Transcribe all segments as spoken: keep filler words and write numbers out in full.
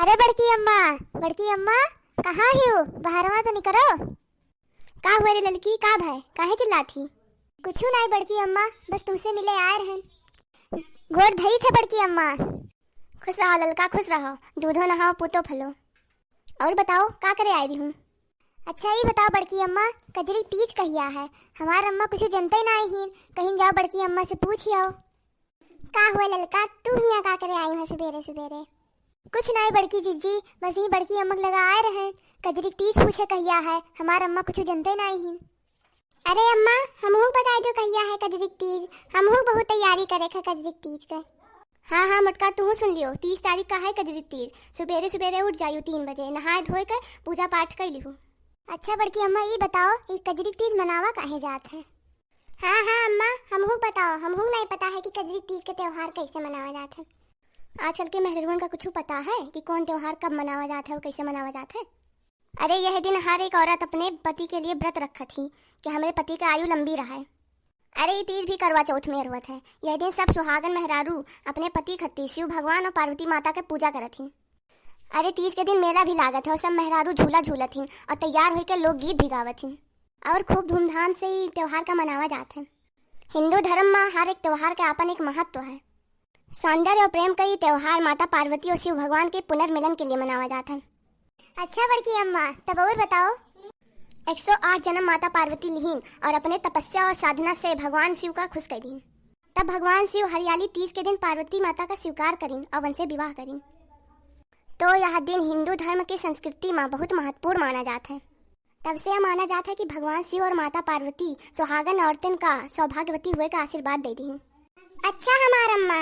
अरे बड़की अम्मा, बड़की अम्मा, कहाँ हिउ? बहरवा तो निकरो। का हुआ रे ललकी, का भय, काहे चिल्लात ही? कुछु नाई बड़की अम्मा, बस तुमसे मिले आए रहन। गोड़ धरी थे बड़की अम्मा। खुश रहो ललका, खुश रहो, दूधो नहाओ, पूतो फलो। और बताओ, का करे आए रही हूँ? अच्छा, ई बताओ बड़की अम्मा, कजरी तीज कहिया है? हमार अम्मा कुछ जनते नाई हीन, कहीं जाओ बड़की अम्मा से पूछ आओ। का हुआ ललका, तू हियाँ का करे आई है सुबेरे सुबेरे? कुछ नाई बड़की जिज्जी, बस ही बड़की अम्मा के लगा आए रहे, कजरी तीज पूछे कहिया है, हमार अम्मा कुछ जनते नाई हीन। अरे अम्मा, हमहू बताई दो कहिया है कजरी तीज, हमहू बहुत तैयारी करे खे कजरी तीज के। हाँ, हाँ, मोटका, तुहू सुन लियो, तीस तारीख का है कजरी तीज। सुबेरे सुबेरे उठ जाइयो तीन बजे, नहाए धोए के पूजा पाठ कर लिहू। अच्छा बड़की अम्मा, ई बताओ, ई कजरी तीज मनावा काहे जात है? हाँ, हाँ अम्मा, हमहू बताओ, हमहू नहीं पता है कि कजरी तीज के त्योहार कैसे मनावा जात है। आजकल के मेहररुअन का कुछ पता है कि कौन त्योहार कब मनावा जात है और कैसे मनावा जात है? अरे, यह दिन हर एक औरत अपने पति के लिए व्रत रखत ही कि हमरे पति का आयु लंबी रहे। अरे, ई तीज भी करवा चौथ में अरुवत है। यह दिन सब सुहागन मेहरारू अपने पति खत्ती शिव भगवान और पार्वती माता के पूजा करत ही। अरे, तीज के दिन मेला भी लागत है और सब मेहरारू झूला झूलत ही और तैयार होके लोकगीत भी गावत ही और खूब धूमधाम से ई त्योहार का मनावा जात है। हिंदू धर्म में हर एक त्योहार के आपन एक महत्व है। सौंदर्य और प्रेम का ई त्योहार माता पार्वती और शिव भगवान के पुनर्मिलन के लिए मनावा जात है। अच्छा बड़की अम्मा, तब और बताओ। एक सौ आठ जन्म माता पार्वती लिहिन और अपने तपस्या और साधना से भगवान शिव का खुश कर दीन। तब भगवान शिव हरियाली तीज के दिन पार्वती माता का स्वीकार करीन और उनसे विवाह करीन। तो यह दिन हिंदू धर्म की संस्कृति में बहुत महत्वपूर्ण माना जात है। तब से यह माना जात है कि भगवान शिव और माता पार्वती सुहागन औरतन का सौभाग्यवती हुए का आशीर्वाद दे दीन। अच्छा हमार अम्मा।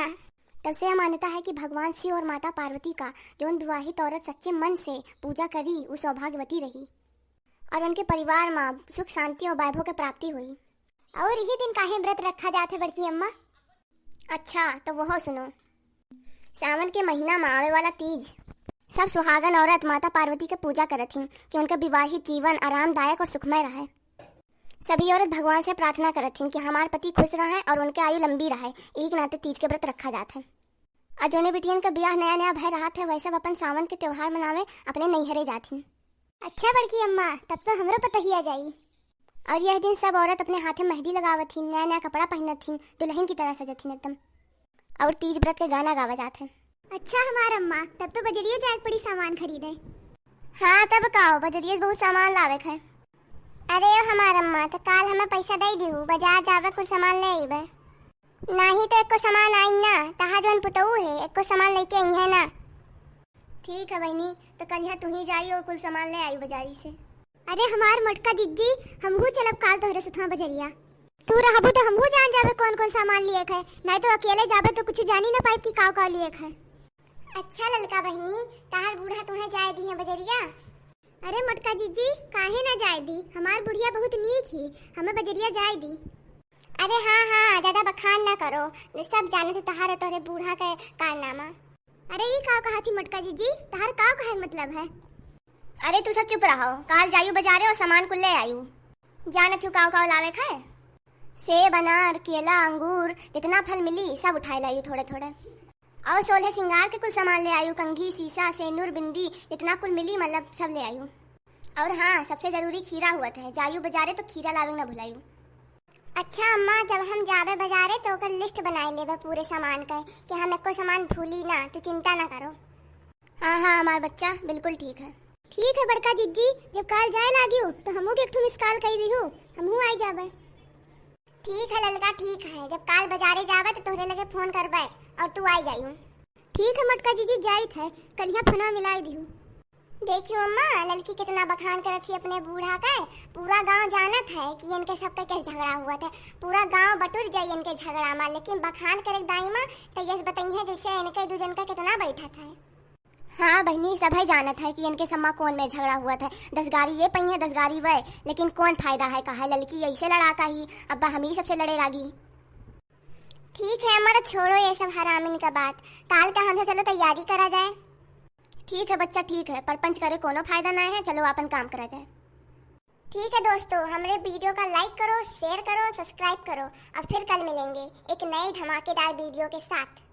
तब से यह मान्यता है कि भगवान शिव और माता पार्वती का जौन विवाहित औरत सच्चे मन से पूजा करी, उ सौभाग्यवती रही और उनके परिवार में सुख, शांति और वैभव के प्राप्ति हुई। और यही दिन काहे व्रत रखा जात है बड़की अम्मा? अच्छा, तो वह सुनो, सावन के महीना में आवे वाला तीज सब सुहागन औरत माता पार्वती के पूजा करत ही कि उनका विवाहित जीवन आरामदायक और सुखमय रहे। सभी औरत भगवान से प्रार्थना करत ही कि हमार पति खुश रहे और उनके आयु लंबी रहे। एक नाते तीज के व्रत रखा जात है। और जोने बिटियन का ब्याह नया नया भय रहत है, वह सब अपन सावन के त्योहार मनावे अपने नैहरे जात ही। अच्छा बड़की अम्मा, तब तो हमरो पतहिया जाई। और यह दिन सब औरत अपने हाथे मेहंदी लगावत ही, नया नया कपड़ा पहनत ही, दुल्हन की तरह सजत ही एकदम। और तीज व्रत के गाना गावा जात है। अच्छा हमार अम्मा, तब तो बजरियो जाए के पड़ी सामान खरीदे। हाँ, तब का हो, बजरियो से बहुत सामान लावे के है। अरे ओ हमार अम्मा, तो काल हमें पैसा दे दिहू, बाजार जावे कुल सामान ले आईबे। नाही तो एको सामान आई ना, तहार जौन पुतऊ है, एको सामान लेके आई है ना। ठीक है बहनी, तो कल यहाँ तू ही जाई और कुल सामान ले आई बाजारी से। अरे हमार मोटका जिज्जी, हमहू चलब काल तोहरे सथवा बजरिया। तू रहबू तो हमहू जान जाबे कौन कौन सामान लिए के है, नहीं तो अकेले जाबे तो कुछ जानी ना पाइब कि काव काव लिए के है। अच्छा ललका बहनी, तहार बूढ़ा तुहे जाए दी है बजरिया? अरे मोटका जिज्जी, काहे ना जाए दी, हमार बुढ़िया बहुत नीक ही, हमें बजरिया जाए दी। अरे हाँ हाँ, ज्यादा बखान ना करो, सब जानत है तहार और तोहरे बूढ़ा के कारनामा। अरे ई का कहा थी मोटका जिज्जी, तहार का कहे के मतलब है? अरे तू सब चुप रहो, काल जायू बाजारे और सामान कुल ले आयू। जानत हूँ काव काव लावे के है? सेब, अनार, केला, अंगूर, जितना फल मिली सब उठाए लायू थोड़े थोड़े। और सोलह सिंगार के कुल सामान ले आयू, कंघी, सीसा, सेनुर, बिंदी, जितना कुल मिली मतलब सब ले आयू। और हाँ, सबसे जरूरी खीरा हुआ था, जायू बाजारे तो खीरा लावे ना भुलायू। अच्छा अम्मा, जब हम जाबे बाजारे तो ओकर लिस्ट बनाए लेबे पूरे सामान के, कि हम एको सामान भूली ना, तू चिंता ना करो। हाँ हाँ हमार बच्चा, बिल्कुल ठीक है। ठीक है बड़का जिज्जी, जब काल जाए लागियो तो हमहू के एक ठो मिस कॉल कई दिहू, हमहू आई जाबे। ठीक है ललका, ठीक है, जब काल बाजारे जाबे तो तोहरे लगे फोन करबे और तू आई जाइयो। ठीक है मोटका जिज्जी, जाइत है, कलिया फोनवा मिलाई दिहू। देखियो अम्मा, ललकी कितना बखान करत ही अपने बूढ़ा के। पूरा गांव जानत है कि इनके सबके कैसे झगड़ा हुआ था। पूरा गांव बटुर जाई इनके झगड़ा में, लेकिन बखान करे दाई माँ तो यस बताई है जैसे इनके दू जन का कितना बैठा था। हाँ बहनी, सब है जानत है कि इनके सम्मा कौन में झगड़ा हुआ था। दस गारी ये पई है, दस गारी वह, लेकिन कौन फायदा है, कहा ललकी ऐसे लड़ाका ही, अब हम ही सबसे लड़े लागी। ठीक है अम्मा, तो छोड़ो ये सब हरामिन का बात, काल का हमसे चलो तैयारी करा जाए। ठीक है बच्चा, ठीक है, परपंच करे कोनो फायदा ना है, चलो आपन काम करा जाए। ठीक है दोस्तों, हमरे वीडियो का लाइक करो, शेयर करो, सब्सक्राइब करो। अब फिर कल मिलेंगे एक नए धमाकेदार वीडियो के साथ।